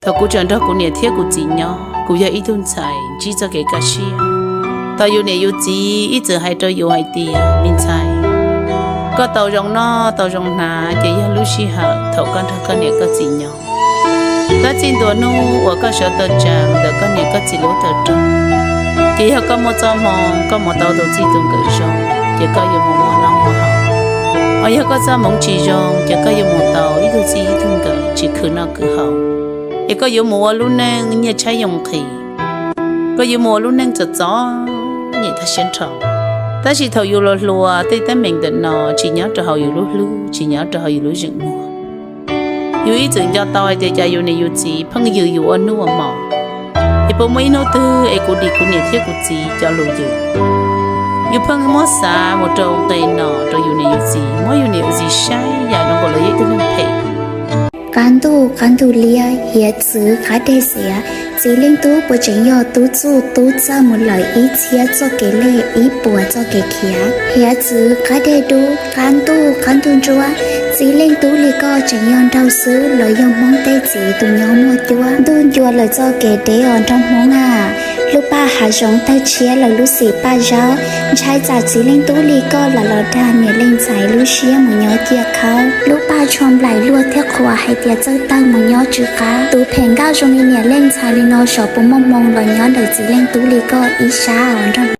Thaum kuv tseem nrog kuv niam thiab kuv txiv nyob, kuv yog ib tug ntxhais ntsib txoj kev kaj siab. Thaum yus niam yus txiv ib txwm hais rau yus hais tias, me ntxhais, koj tau zoo noj tau zoo hnav ces yog lub sij hawm thaum koj nrog koj niam koj txiv nyob. Tab txij ntua hnub uas koj sawv tawm tsaws ntawm koj niam koj txiv lub tawm roog, ces yog koj muaj txoj hmoo koj mus tau tus txij tus nkawm zoo, ces koj yuav mus muaj noj muaj haus. Ho yog koj txoj hmoov tsis zoo, ces koj yuav mus tau ib tug txij ib tug nkawm tsis khwv noj khwv haus. Es koj yuav mus ua lub neej nyiaj tshaib yoo nqhis, koj yuav mus ua lub neej txom txom nyem tag siab nrho. Tab sis thaum yus los hluas, tej teeb meem ntawm no tsis nyob rau hauv yus lub hlwb, tsis nyob rau hauv yus lub zeem muag. Yus ib txwm nco tau hais tias cas yus niam yus txiv pheej yws yus ua hnub ua hmo. Es puas muaj ib hnub twg es kuv dim kuv niam thiab kuv txiv cov lus yws? Yus pheej muab xav mus rau nqe no rau yus niam yus txiv, muab yus niam yus txiv saib yam zoo nkaus li yog ib tug neeg phem. Qab ntuj qab ntug liab, hiav txwv qab deg xiav, txiv leej tub puas tseem yog tub txuj tub txawj mus lawm ib txhiab txoj kev lej ib puas txoj kev khiav? Hiav txwv qab deg dub, qab ntuj qab ntug ntsuab, txiv leej tub li koj tseem yog nraug xwb los yog Hmoob tej txiv tus nyob muaj cuab? Ntuj ncua lawm txoj kev deb os nraug Hmoob a. Lub paj hav zoov tawg tshiab lawm lub xim paj zaub, ntshai tsam txiv leej tub li koj lam los dag niam leej ntxhais lub siab mus nyob ciaj khawb. Lub paj tshuaj nplaim luaj thiab qhuas hais tias txawj tawg mus nyob tsw qab. Tus phem nkauj zoo li niam leej ntxhais li no xyov puas muaj hmoo los nyob ntawm txiv leej tub li koj ib sab os nraug.